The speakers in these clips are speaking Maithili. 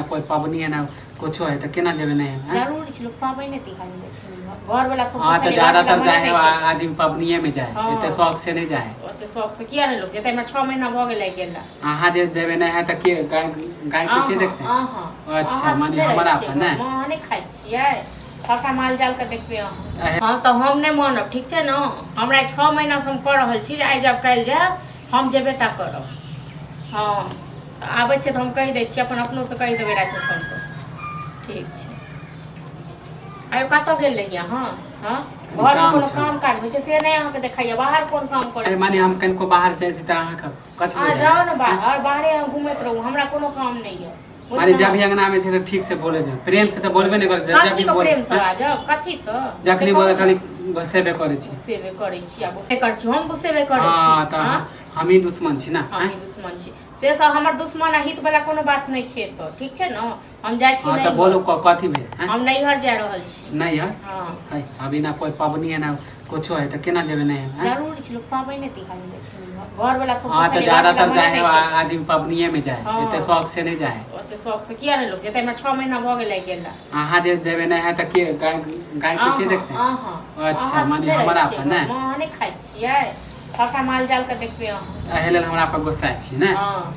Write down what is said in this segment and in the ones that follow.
ना कोई पबनी है ना कुछो है, तऽ केना जेबै नहि आँय? जरूरी छै, लोक पाबनि तिहार मे जाइ छै नैहर। घर वाला सब हाँ, तऽ पूछले, घर ज्यादातर वाला जाइ मना है नहि केलक। आदमी पबनिए में जाइ है, हाँ। एते शौक से नहि जाइ है। ओते शौक से किया नहि लोक जेतै? हमरा 6 महीना भऽ गेलै गेला। अहाँ जे जेबै नहि है तऽ के गाय, गाय के के अहाँ देखतै? अहाँ। अच्छा, अहाँ माने थोड़े रहै हमरा छियै पर नहि? घरमे, अहाँ नहि खाइ छियै? सबटा माल जाल के देखबै अहाँ। अहे। हँ, तऽ हम नहि मानब, ठीक छै ने? हमरा 6 महीनासँ हम कऽ रहल छी जे आइ जायब, काल्हि जायब, हम जेबे टा करब। हँ, तऽ आबै छै तऽ हम कहि दै छियै, अपन अपनोसँ कहि देबै रातिमे फोन पर। ठीक छै। आइ कतऽ गेल रहियै अहाँ? हँ, घरमे काम कोनो छलै। काम काज होइ छै से नहि अहाँके देखाइए, बाहर कोन काम करै अरे, माने छी? हम कनिको बाहर जाइ छी तऽ अहाँके कथी अहाँ हो जाइ? जाउ ने बाहर, बाहरे अहाँ घुमैत रहू, हमरा कोनो काम नहि यऽ। माने जब भी अंगना में छै तऽ ठीक से बोले जाए, प्रेम से तऽ बोलबे नहि करै छै। जब भी कथीके बोल प्रेमसँ बाजब? कथीसँ जखनी से बोले कहू खाली ने। गुस्सेबे करै छी। गुस्सेबे करै छी आ गुस्से करै छी, हम गुस्सेबे करै छी? हाँ, तऽ हँ? हमही दुश्मन छी ना? हमही दुश्मन छी से सब? हमर दुश्मन आ हित वाला कोनो बात नहि छै एतऽ, ठीक छै ने? हम जाइ छी हाँ, तऽ नैहर। बोलू, कथी भेल आँय? हम नैहर जा रहल छी। नहि है? हाँ। है, अभी ना कोई पबनी है ना कुछो है, तऽ केना जेबै नहि आँय? जरूरी छै, लोक पाबनि तिहार मे जाइ छै नैहर। घर वाला सब हाँ, तऽ पूछले, घर वाला ज्यादातर मना जाइ है नहि केलक। आदमी पबनिए में जाइ है, हाँ। एते शौक से नहि जाइ है। ओते शौक से किया नहि लोक जेतै? हमरा 6 महीना भऽ गेलै गेला। अहाँ जे जेबै नहि है तऽ के गाय, गाय के के अहाँ देखतै? अहाँ। अच्छा, अहाँ माने थोड़े रहै हमरा छियै पर नहि? घरमे, अहाँ नहि खाइ छियै? सबटा माल जाल के देखबै अहाँ। एहि लेल हमरा पर गुस्सा छी ने? हँ,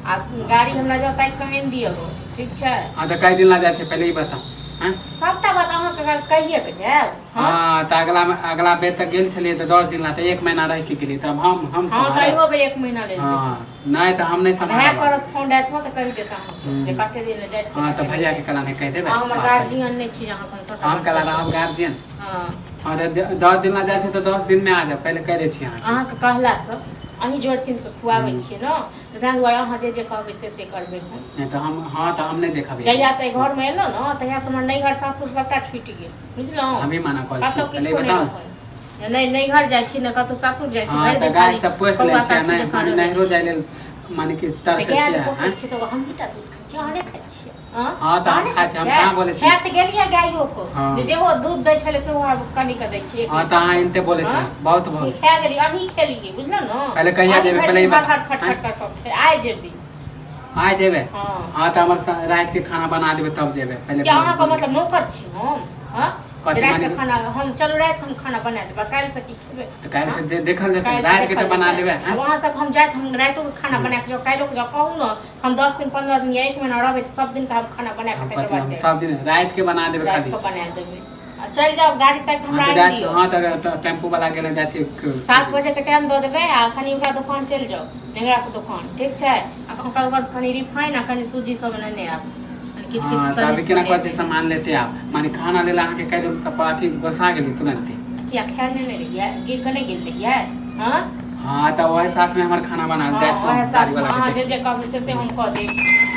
आ गाड़ी हमरा जाउ ताकि कऽ आनि दिअ, ठीक छै? हाँ, तऽ कई दिन ला जाइ छै, पहिले ई बताउ आँय? सबटा बात अहाँके कहिए के जायब? हँ। हाँ, तऽ अगला अगला बेर तऽ गेल छलियै तऽ 10 दिन ला, तऽ एक महीना रहि के गेलियै, तब हम हँ, तऽ सम्हारब। इहो बेर एक महीना लेल जेबै। हाँ, नहि तऽ हम नहि भए सम्हारब। करत फोन रातिमे तऽ कहि देत अहाँके जे कते दिन लए जाइ छियै। हाँ, तऽ कते दिन भैया के जाइ कला छियै। नहि कहि देबै। अहाँ हमर बात करै। गार्जियन नहि छी जे अहाँके हम सबटा हम बात कला कहि रहब सकै। गार्जियन? हँ। हाँ, तऽ 10 दिन ला जाइ छै तऽ 10 दिन मे आ जाब, पहिले कहि दै छी अहाँके। अहाँके कहलासँ अहीं जोर चिन्ह कऽ खुआबै छियै ने, तऽ ताहि दुआरे अहाँ जे जे कहबै से से करबै हम। नहि तऽ हम, हाँ, तऽ हम नहि देखबै। जहियासँ एहि घरमे एलहुँ ने, तहियासँ हमर नैहर सासुर सभटा छुटि गेल, बुझलहुँ? हमही मना करै छी। कतहु पहिले किछो नहि बताउ। रहल, नहि नैहर जाइ छी, नहि कतहु सासुर जाइ छी। हाँ, भरि तऽ दिन गाय खाली सब पोसि लै कौआ छियै काठी नहि जकाँ माने रहै नैहरो छी। जाइ लेल माने कि तऽ तरसै गाय छियै जे पोसै आँय? छियै तऽ हमही टा दूध खाइ छियै, अहाँ नहि खाइ छियै? हँ? हाँ, तऽ अहाँ हम नहि खाइ खाइ छियै, हम छियै? कहाँ बोलै छी? खाय तऽ गेलियै गाइयो के हाँ। जे जेहो दूध दै छलै सेहो आब कनि कऽ दै छियै, एक हाँ, तऽ लीटर। अहाँ एनते बोलै हँ? छियै, बहुत भऽ गेल। खा गेलियै, अहीं खेलियै, बुझलहुँ ने? पहिले कहिया अहीं जेबै, भरि पहिले ई दिन हर बताउ हर खट आँय? खट कर कऽ आइ जेबै। आइ जेबै? हँ। हाँ, तऽ हमर रातिके खाना बना देबै तब जेबै, पहिले कि अहाँके बोलू। मतलब नौकर छी हम? हँ? कथी? रातिके माने खाना हम, चलू रातिके हम खाना बना देबै, काल्हिसँ की खेबै? तऽ काल्हि से हँ? देखल जेतै। काल्हिसँ रातिके देखल तऽ बना जेतै। देबै आब आँय? अहाँ सब हम जाइत हम रातिओके खाना बना कऽ जाउ, काल्हिओके जाउ, कहू ने, हम 10 दिन 15 दिन या एक महीना रहबै तऽ सब दिनके हम खाना बना हम कऽ तकर कथी बाद हम जाइ सब छी। दिन रातिके बना देबै खाली। रातिके बना देबै आ चलि जाउ, गाड़ी ताकि हाँ, हमरा तऽ आनि जाइ छी। दियौ। हाँ, तऽ टेम्पू वाला गेलै, जाइ छी। 7 बजेके टाइम दऽ देबै आ कनि ओकरा दोकान चलि जाउ, नेंगराके दोकान, ठीक छै? आ ओकरा दोकानसँ कनि रिफाइन आ कनि सूजी सब नेने आयब, कनि किछु किछु हाँ, तऽ अभी सनेस केना कहै छी, बनेबै। सामान लेते आब, माने खाना लेल अहाँके कहि देलहुँ तऽ अथी गोसा गेली तुरन्ते। किया, खाय नेने रहियै? गिर कऽ नहि गेल रहियै? हँ? हाँ, तऽ वही साथमे हमर खाना बना हँ, जाइ छौ ओएह गाड़ी साथमे वाला अहाँ के जे देख। जे कहबै से से हम कऽ देब।